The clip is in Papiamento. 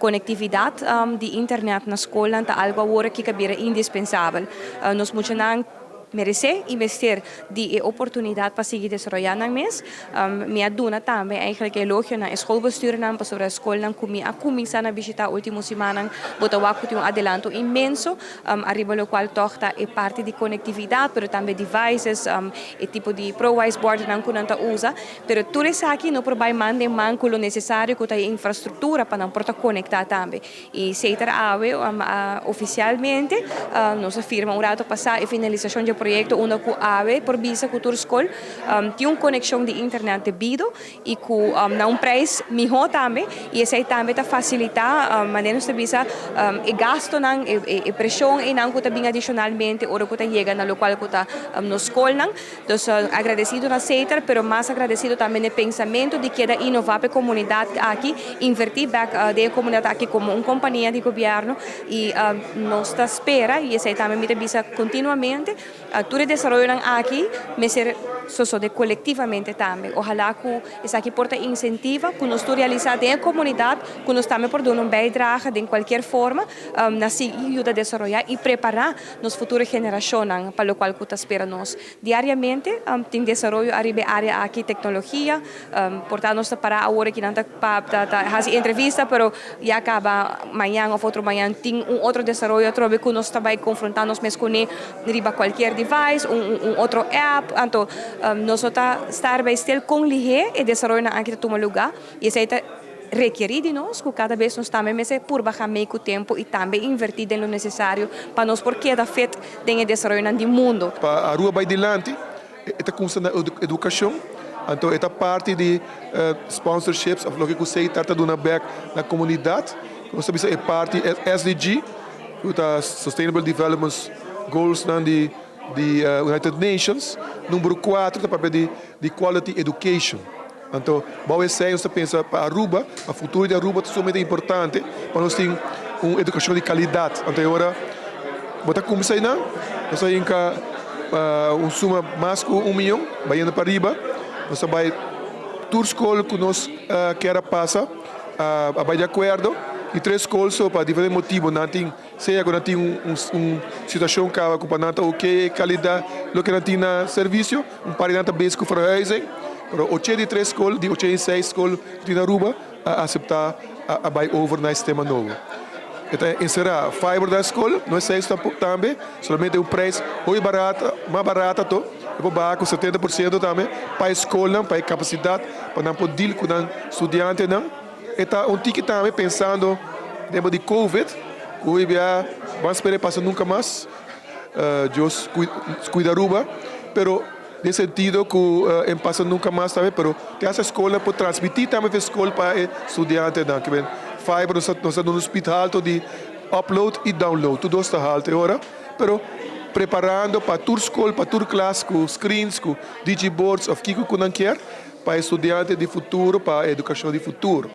Conectividad di internet na scol ta algo awor cu a bira indispensabel. Nos muchanan merece y mester di e oportunidad pa sigui desaroya nan mes. Mi a duna tambe eigenlijk elogio na schoolbestuurnan, pasobra e scolnan cu mi a cuminsa na bishita ultimo siman, bo ta wak un adelanto inmenso ariba locual toch ta e parti di conectividad, pero tambe devices, e tipo di ProWise board nan cu nan ta usa, pero tur esaki no por bay man den man cu lo necesario, cu ta infrastructura pa nan por ta conecta tambe. Y Setar awe oficialmente nos a firma un rato pasa e finalisacion di proyecto unda cu awe por bisa cu tur scol tin un conexion di internet debido y cu na un prijs miho tambe, y esey tambe ta facilita manera nos bisa e gastonan, e presion y nan cu ta bin adicionalmente ora cu ta yega na locual cu ta nos scolnan. Dus agradecido na Setar, pero mas agradecido tambe na pensamento di keda innova pa e comunidad aki, inverti back den comunidad aki como un compania di gobierno, y nos ta spera, y esey tambe mi ta bisa continuamente, tur e desaroyo aki mester sosode colectivamente tambe. Ohala cu esaki por ta incentiva cu nos realisa den comunidad, cu nos tambe por duna un bijdrage den cualkier forma, na sigui yuda desaroya y prepara nos futuro generacion pa locual cu ta spera nos. Diariamente tin desaroyo ariba area aki tecnologia, por ta nos para awor aki nan ta pa haci entrevista, pero ya caba mañan of otro mañan tin un otro desaroyo atrobe cu nos tambe confronta nos mes cune riba cualkier device, un otro app. Anto nos ta sta bij stil con lihe e desaroyo nan aki ta tuma luga, y esey ta rekeri di nos cu cada bes nos tambe mester purba bay cu tempo y tambe inverti den lo necesario pa nos por keda fit den e desaroyo di mundo. Pa Aruba bay dilanti, ta cuminsa na educacion, anto e ta parti di sponsorships of loke cu ta duna back na comunidad. Nos sa e parti SDG, cu ta Sustainable Development Goals nan di United Nations, number 4 ta papia di quality education. Anto, bou esey nos pensa pa Aruba, e futuro di Aruba ta sumamente importante pa nos tin un educacion di calidad. Anto, awor, bo ta cuminsa ey, nos tin un suma mas cu 1 miyon, bay pa ariba, nos bay tur scol cu nos kier pasa, bay di acuerdo, y tres scol so pa diferente motibo, nan tin, sea cu nan tin un situacion cu pa nan ta ok, calidad, loke nan tin na servicio, un par nan ta bezig cu verhuizing, pero 83 scol, di 86 scol di Aruba, a acepta a bay over na sistema nobo. Anto, encera fiber di scol, no ta tambe, solamente un prijs hopi barata, mas barata to, e por baha cu 70% tambe, pa e scol, pa e capacidad, pa nan por deal cu studiantenan. Ta un tiki tambe pensando tempo di Covid, cu ban spera pasa nunca mas, Dios cuida Aruba, pero den sentido cu no pasa nunca mas tambe, pero cu e scol por transmiti tambe pa scol pa studiantenan, kiermen fiber nos ta duna speed halto di upload y download, tur dos ta halto awor, pero preparando pa tur scol, pa tur klas cu screens, cu digiboards of kico cu nan kier, pa studiante di futuro, pa educacion di futuro.